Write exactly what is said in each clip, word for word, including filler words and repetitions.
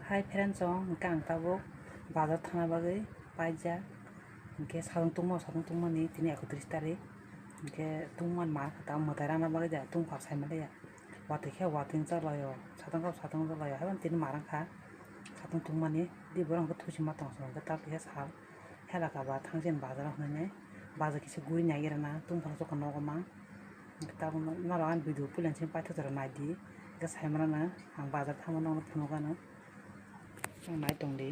Hai friends, chwng hwnkhe ang tabuk bazar thangna bagwi paijak. Hwnkhe satung tungma, satung tungmani tini ekotris tarik. Hwnkhe tungmani ma khe tabuk mwtai rana bagwi da tungphar sai manliya. Watwi khe watwi wngchak laio, satung khe satung wngchak laio. Haibano tini ma rang kha satung tungmani. Di borok hwnkhe thuchima tong song hwnkhe tabuk khe sal. Hela kha ba thangsen bazar o hwnwi nai. Bazar kisa guri nai gira na tungphano jokha nogo ma. Tabuk norok ani video puila simi paithago tora naidi. Hwnkhe sai mano ang bazar thangma nokno phunukgano. Ang nai tongdi.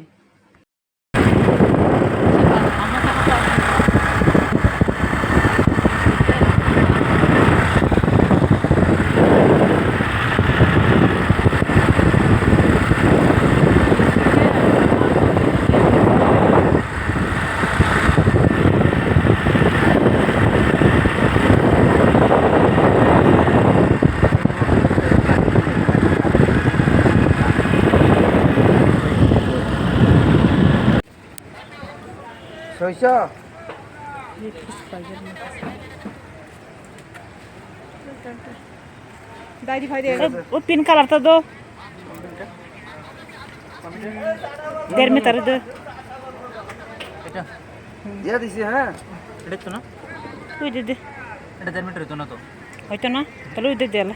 Soiso. Dai di phai de. O, o pink colour ta do. Der meter do. এটা? দিয়া দিছি, হ্যাঁ। এটা তো না? Ui de de. এটা দেড় মিটার হইতো না তো। Hoito na? Talo ui de de la.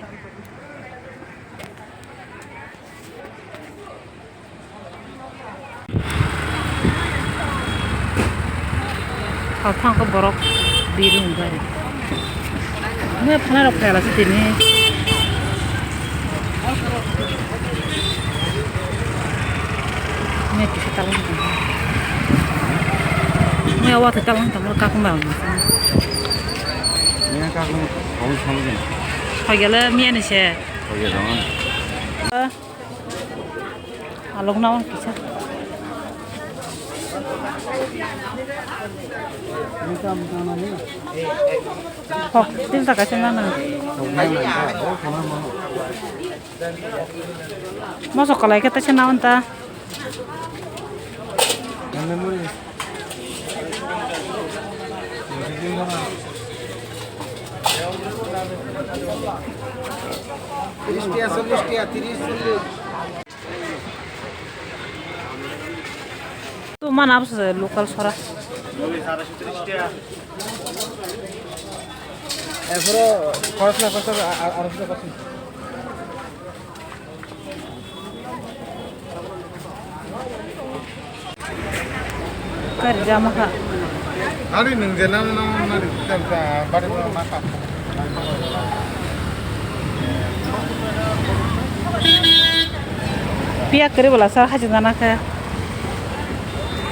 Hao thang khe borok biring gari. Mui phana rok phela se tini. Mui kisa talang tong. Mui awa the talang tong kak ma. Mui kak ma kong samjin. Hoi gele mui ani se. Hoi gele. Alok na on kisa. Ho, tin taka se na na. Moso kalai kata se na on ta. Tiris tiya, chollish tiya, tiris, chollish. Tu mana apa sih local sora? Efro, kosna, kosna, ar, ar, kosna. Kari jama kha. Nari nung je nang nang nari tam ta bari ma kha. Piya kari bola sar haji nana kha.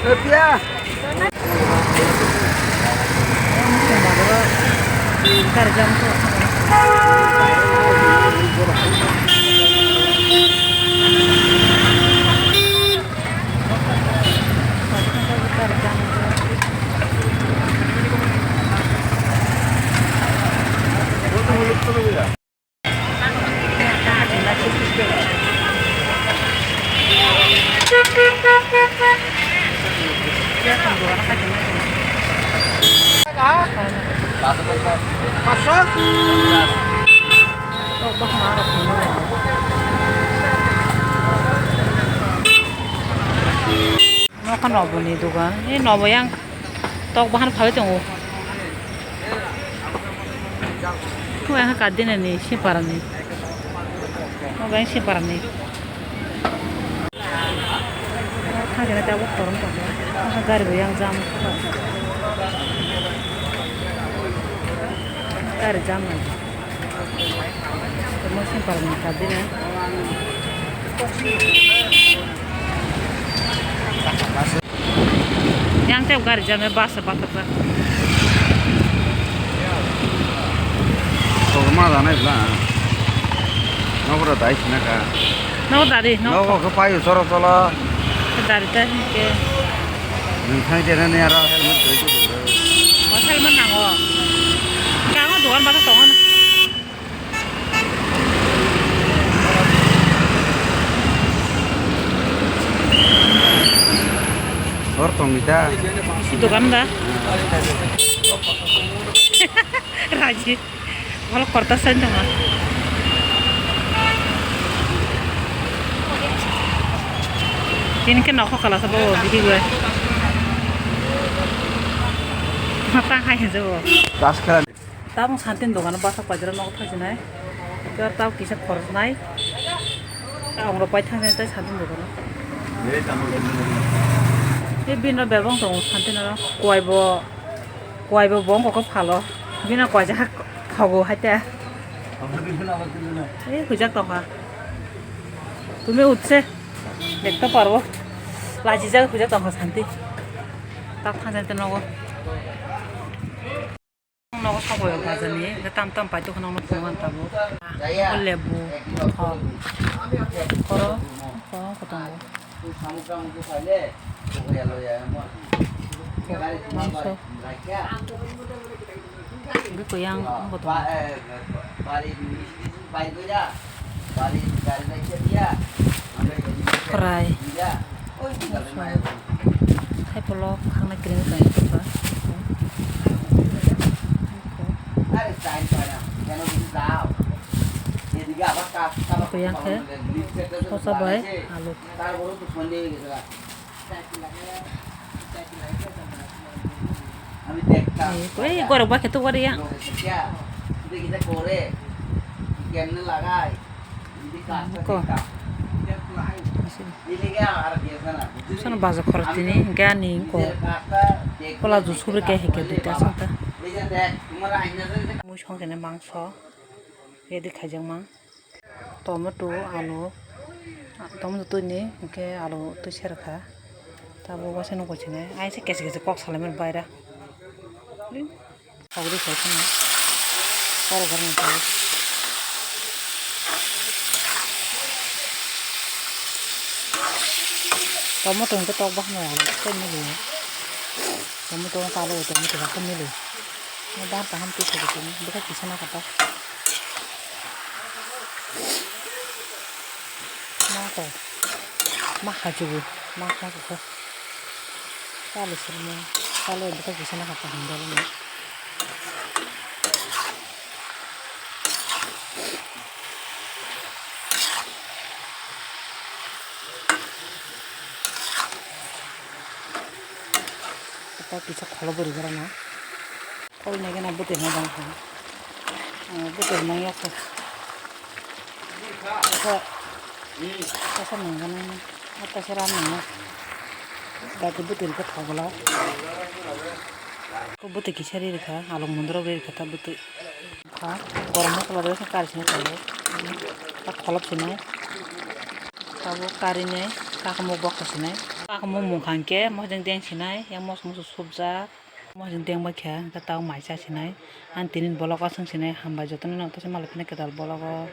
Eh, piya. Nokha nobo ni dogan, e nobo yang tok bahan phalwi tongo. Kung yang kadina ni sipara ni, nobo yang sipara ni. Thangkhe tabuk khorang tongo, gari bo yang jam, gari jam nai. Yang tep gari jam, bus bathajak. Kok ma janai bla. Nokra dai sinaka. Nok dari, nok. Nok kok payu soro solo. Dari ta ke. Nung thang jena ni aro helmet koi tu. O helmet nango. Kango dogan bata tongo. Hor tong ni ta. Si dogan da. Raji. Wala korta sen tong. Ini khe nokho kala sa bo bihik bai. Matang hai hwnjago. Gas khe. Tabuk santin dogano bwsa paidra nogo thajinai. Tabuk kisa khoroknai. Tabuk rok pai thangsinai tei santin dogano. Tei bini bebak tongo santin oro. Kuai bo, kuai bo bongkok phalo. Bini kuai jahak thogo hai te. Ei hujak tongkha. Tumi utse. Dekte parbo. Lachijak hujak tongkha santi. Tak thang jani nogo. Nogo sabo yo bazar ni. Tam tam pai tongkha nogo phunukha tabuk. O lebu. Thok. Koro. Koro kotongo. Mangso. Bwkha yang wng kotor. Kwrai. Mangso. Thaipolo khangna kring kring kha. Bwkha yang khe sosa bai alu. Ei, koi gorok ba khe to wari ya. Ko. Sono bajo khorok tini, gani ko. Pola ju suri ke heke duita santa. Mui song kene mangso. Ready khaijak mang. Tomato, alu, tomato twi ni, hwnkhe alu twi serkha. Tabuk waisa nukgo sini, aisa kesi kesi kok salaimani baira. Sagri sai kheno. Kok rwgwrani bagwi. Tomato hwnkhe tok bakhno alu tei mili. Tomato wngkha alu, tomato bakhno mili. Dar kaham twi sago tini, bwkha kisa nakha ta. Ma ko, ma khajugu, ma khajugu. Chalo sirmo, chalo bwkha kisa nakha ta hwnjalo. Kisa kholo bwrwi borok no. Kol nege na bwtwi ma bang kha. Bwtwi ma ya kha. Kasa, kasa nang gana. Ata se ram nang. Dati bwtwi khe thogla. Ko bwtwi kisa ri rikha. Alok mondro ri rikha ta bwtwi. Kha. Gorom masala bai kha kari sini thogla. Ta kholop sini. Tabuk kari nai. Kakamuk bokha sini. Kakamuk mung kha hwnkhe mojang deng sinai. Yang mos mos subjak. Mojang deng bai kha, hwnkhe tabuk mai cha sinai. Ang tini vlog o swng sinai, hambai jotono no, tei se malai phano kwtal vlog o.